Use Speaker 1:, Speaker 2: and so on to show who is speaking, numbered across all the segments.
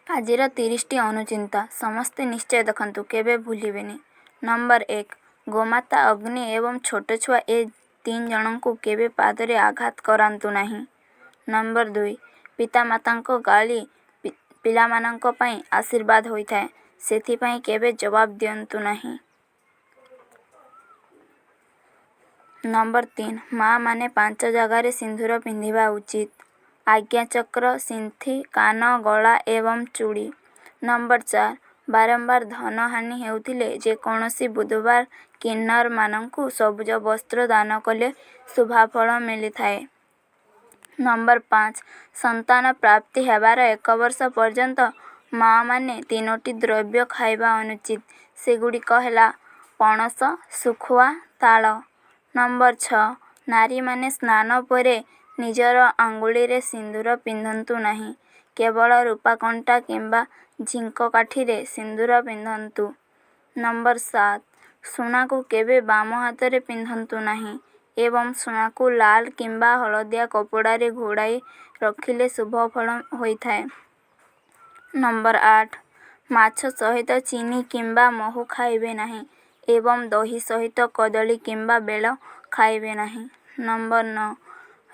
Speaker 1: ଆଜିର 30ଟି ଅନୁଚିନ୍ତା ସମସ୍ତେ ନିଶ୍ଚୟ ଦେଖନ୍ତୁ, କେବେ ଭୁଲିବେନି। ନମ୍ବର 1, ଗୋମାତା, ଅଗ୍ନି ଏବଂ ଛୋଟ ଛୁଆ ଏ 3 ଜଣଙ୍କୁ କେବେ ପାଦରେ ଆଘାତ କରାନ୍ତୁ ନାହିଁ। ନମ୍ବର 2, ପିତାମାତାଙ୍କ ଗାଳି ପିଲାମାନଙ୍କ ପାଇଁ ଆଶୀର୍ବାଦ ହୋଇଥାଏ, ସେଥିପାଇଁ କେବେ ଜବାବ ଦିଅନ୍ତୁ ନାହିଁ। ନମ୍ବର 3, ମାଆମାନେ 5 ଜାଗାରେ ସିନ୍ଦୁର ପିନ୍ଧିବା ଉଚିତ। ଆଜ୍ଞାଚକ୍ର, ସିନ୍ଥି, କାନ, ଗଳା ଏବଂ ଚୁଡ଼ି। ନମ୍ବର 4, ବାରମ୍ବାର ଧନ ହାନି ହେଉଥିଲେ ଯେକୌଣସି ବୁଧବାର କିନ୍ନରମାନଙ୍କୁ ସବୁଜ ବସ୍ତ୍ର ଦାନ କଲେ ଶୁଭଫଳ ମିଳିଥାଏ। ନମ୍ବର 5, ସନ୍ତାନ ପ୍ରାପ୍ତି ହେବାର ଏକ ବର୍ଷ ପର୍ଯ୍ୟନ୍ତ ମାଆମାନେ 3ଟି ଦ୍ରବ୍ୟ ଖାଇବା ଅନୁଚିତ, ସେଗୁଡ଼ିକ ହେଲା ପଣସ, ଶୁଖୁଆ, ତାଳ। ନମ୍ବର 6, ନାରୀମାନେ ସ୍ନାନ ପରେ ନିଜର ଆଙ୍ଗୁଳିରେ ସିନ୍ଦୁର ପିନ୍ଧନ୍ତୁ ନାହିଁ, କେବଳ ରୂପା କଣ୍ଟା କିମ୍ବା ଝିଙ୍କକାଠିରେ ସିନ୍ଦୁର ପିନ୍ଧନ୍ତୁ। ନମ୍ବର 7, ସୁନାକୁ କେବେ ବାମ ହାତରେ ପିନ୍ଧନ୍ତୁ ନାହିଁ ଏବଂ ସୁନାକୁ ଲାଲ କିମ୍ବା ହଳଦିଆ କପଡ଼ାରେ ଘୋଡ଼ାଇ ରଖିଲେ ଶୁଭଫଳ ହୋଇଥାଏ। ନମ୍ବର 8, ମାଛ ସହିତ ଚିନି କିମ୍ବା ମହୁ ଖାଇବେ ନାହିଁ ଏବଂ ଦହି ସହିତ କଦଳୀ କିମ୍ବା ବେଲ ଖାଇବେ ନାହିଁ। ନମ୍ବର 9,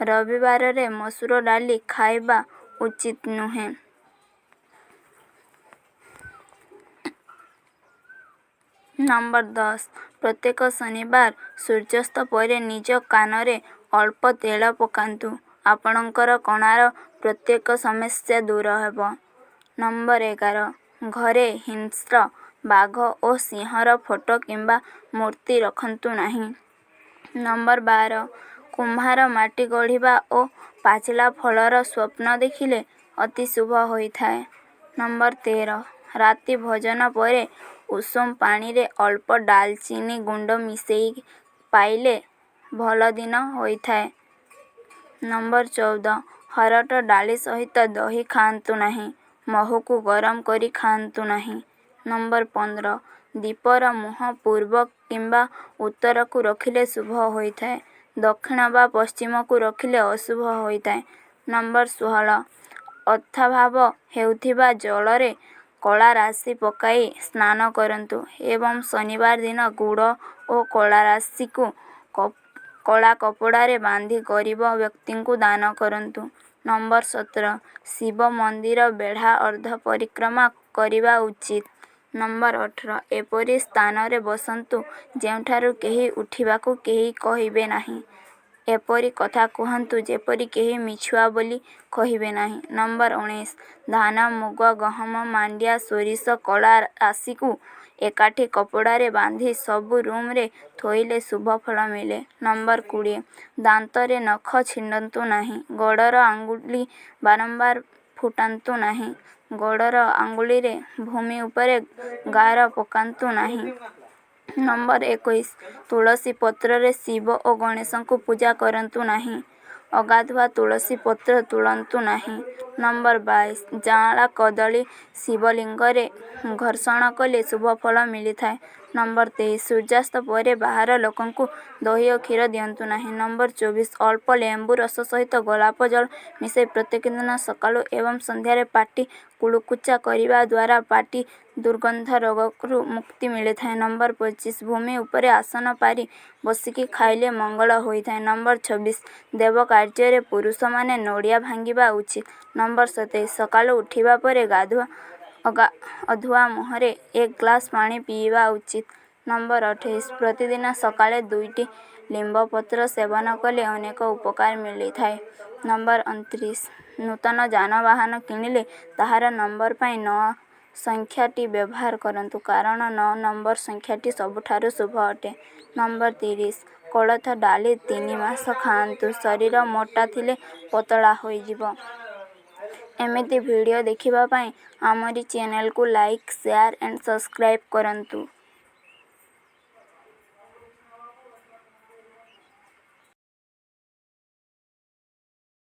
Speaker 1: ରବିବାରରେ ମସୁର ଡାଲି ଖାଇବା ଉଚିତ ନୁହେଁ। ନମ୍ବର 10, ପ୍ରତ୍ୟେକ ଶନିବାର ସୂର୍ଯ୍ୟାସ୍ତ ପରେ ନିଜ କାନରେ ଅଳ୍ପ ତେଲ ପକାନ୍ତୁ, ଆପଣଙ୍କର କଣାର ପ୍ରତ୍ୟେକ ସମସ୍ୟା ଦୂର ହେବ। ନମ୍ବର 11, ଘରେ ହିଂସ୍ର ବାଘ ଓ ସିଂହର ଫଟୋ କିମ୍ବା ମୂର୍ତ୍ତି ରଖନ୍ତୁ ନାହିଁ। ନମ୍ବର 12, କୁମ୍ଭାର ମାଟି ଗଢିବା ଓ ପାଚିଲା ଫଳର ସ୍ୱପ୍ନ ଦେଖିଲେ ଅତି ଶୁଭ ହୋଇଥାଏ। ନମ୍ବର 13, ରାତି ଭୋଜନ ପରେ ଉଷୁମ ପାଣିରେ ଅଳ୍ପ ଡାଲଚିନି ଗୁଣ୍ଡ ମିଶାଇ ପାଇଲେ ଭଲ ଦିନ ହୋଇଥାଏ। ନମ୍ବର 14, ହରଡ଼ ଡାଲି ସହିତ ଦହି ଖାଆନ୍ତୁ ନାହିଁ, ମହୁକୁ ଗରମ କରି ଖାଆନ୍ତୁ ନାହିଁ। ନମ୍ବର 15, ଦୀପର ମୁହଁ ପୂର୍ବ କିମ୍ବା ଉତ୍ତରକୁ ରଖିଲେ ଶୁଭ ହୋଇଥାଏ, ଦକ୍ଷିଣ ବା ପଶ୍ଚିମକୁ ରଖିଲେ ଅଶୁଭ ହୋଇଥାଏ। ନମ୍ବର 16, ଅର୍ଥାଭାବ ହେଉଥିବା ଜଳରେ କଳା ରାଶି ପକାଇ ସ୍ନାନ କରନ୍ତୁ ଏବଂ ଶନିବାର ଦିନ ଗୁଡ଼ ଓ କଳା ରାଶିକୁ କଳା କପଡ଼ାରେ ବାନ୍ଧି ଗରିବ ବ୍ୟକ୍ତିଙ୍କୁ ଦାନ କରନ୍ତୁ। ନମ୍ବର 17, ଶିବ ମନ୍ଦିର ବେଢା ଅର୍ଦ୍ଧ ପରିକ୍ରମା କରିବା ଉଚିତ। ନମ୍ବର 18, ଏପରି ସ୍ଥାନରେ ବସନ୍ତୁ ଯେଉଁଠାରୁ କେହି ଉଠିବାକୁ କେହି କହିବେ ନାହିଁ। ଏପରି କଥା କୁହନ୍ତୁ ଯେପରି କେହି ମିଛୁଆ ବୋଲି କହିବେ ନାହିଁ। ନମ୍ବର 19, ଧାନ, ମୁଗ, ଗହମ, ମାଣ୍ଡିଆ, ସୋରିଷ, କଳା ରାଶିକୁ ଏକାଠି କପଡ଼ାରେ ବାନ୍ଧି ସବୁ ରୁମରେ ଥୋଇଲେ ଶୁଭ ଫଳ ମିଳେ। ନମ୍ବର 20, ଦାନ୍ତରେ ନଖ ଛିଣ୍ଡନ୍ତୁ ନାହିଁ, ଗୋଡ଼ର ଆଙ୍ଗୁଳି ବାରମ୍ବାର ଫୁଟାନ୍ତୁ ନାହିଁ, ଗୋଡ଼ର ଆଙ୍ଗୁଳିରେ ଭୂମି ଉପରେ ଗାର ପକାନ୍ତୁ ନାହିଁ। ନମ୍ବର 21, ତୁଳସୀ ପତ୍ରରେ ଶିବ ଓ ଗଣେଶଙ୍କୁ ପୂଜା କରନ୍ତୁ ନାହିଁ, ଅଗାଧୁଆ ତୁଳସୀ ପତ୍ର ତୋଳନ୍ତୁ ନାହିଁ। ନମ୍ବର 22, ଯାଆଁଳା କଦଳୀ ଶିବଲିଙ୍ଗରେ ଘର୍ଷଣ କଲେ ଶୁଭଫଳ ମିଳିଥାଏ। ନମ୍ବର 23, ସୂର୍ଯ୍ୟାସ୍ତ ପରେ ବାହାର ଲୋକଙ୍କୁ ଦହି ଓ କ୍ଷୀର ଦିଅନ୍ତୁ ନାହିଁ। ନମ୍ବର 24, ଅଳ୍ପ ଲେମ୍ବୁ ରସ ସହିତ ଗୋଲାପ ଜଳ ମିଶାଇ ପ୍ରତ୍ୟେକ ଦିନ ସକାଳୁ ଏବଂ ସନ୍ଧ୍ୟାରେ ପାଟି କୁଳୁକୁଚା କରିବା ଦ୍ୱାରା ପାଟି ଦୁର୍ଗନ୍ଧ ରୋଗରୁ ମୁକ୍ତି ମିଳିଥାଏ। ନମ୍ବର 25, ଭୂମି ଉପରେ ଆସନ ପାରି ବସିକି ଖାଇଲେ ମଙ୍ଗଳ ହୋଇଥାଏ। ନମ୍ବର 26, ଦେବ କାର୍ଯ୍ୟରେ ପୁରୁଷମାନେ ନଡ଼ିଆ ଭାଙ୍ଗିବା ଉଚିତ। ନମ୍ବର 27, ସକାଳୁ ଉଠିବା ପରେ ଅଧୁଆ ମୁହଁରେ ଏକ ଗ୍ଲାସ ପାଣି ପିଇବା ଉଚିତ। ନମ୍ବର 28, ପ୍ରତିଦିନ ସକାଳେ 2ଟି ଲିମ୍ବ ପତ୍ର ସେବନ କଲେ ଅନେକ ଉପକାର ମିଳିଥାଏ। ନମ୍ବର 29, ନୂତନ ଯାନବାହନ କିଣିଲେ ତାହାର ନମ୍ବର ପାଇଁ 9 ସଂଖ୍ୟାଟି ବ୍ୟବହାର କରନ୍ତୁ, କାରଣ 9 ନମ୍ବର ସଂଖ୍ୟାଟି ସବୁଠାରୁ ଶୁଭ ଅଟେ। ନମ୍ବର 30, କୋଳଥ ଡାଲି 3 ମାସ ଖାଆନ୍ତୁ, ଶରୀର ମୋଟା ଥିଲେ ପତଳା ହୋଇଯିବ। ଏମିତି ଭିଡ଼ିଓ ଦେଖିବା ପାଇଁ ଆମରି ଚ୍ୟାନେଲକୁ ଲାଇକ୍, ସେୟାର ଆଣ୍ଡ ସବସ୍କ୍ରାଇବ କରନ୍ତୁ।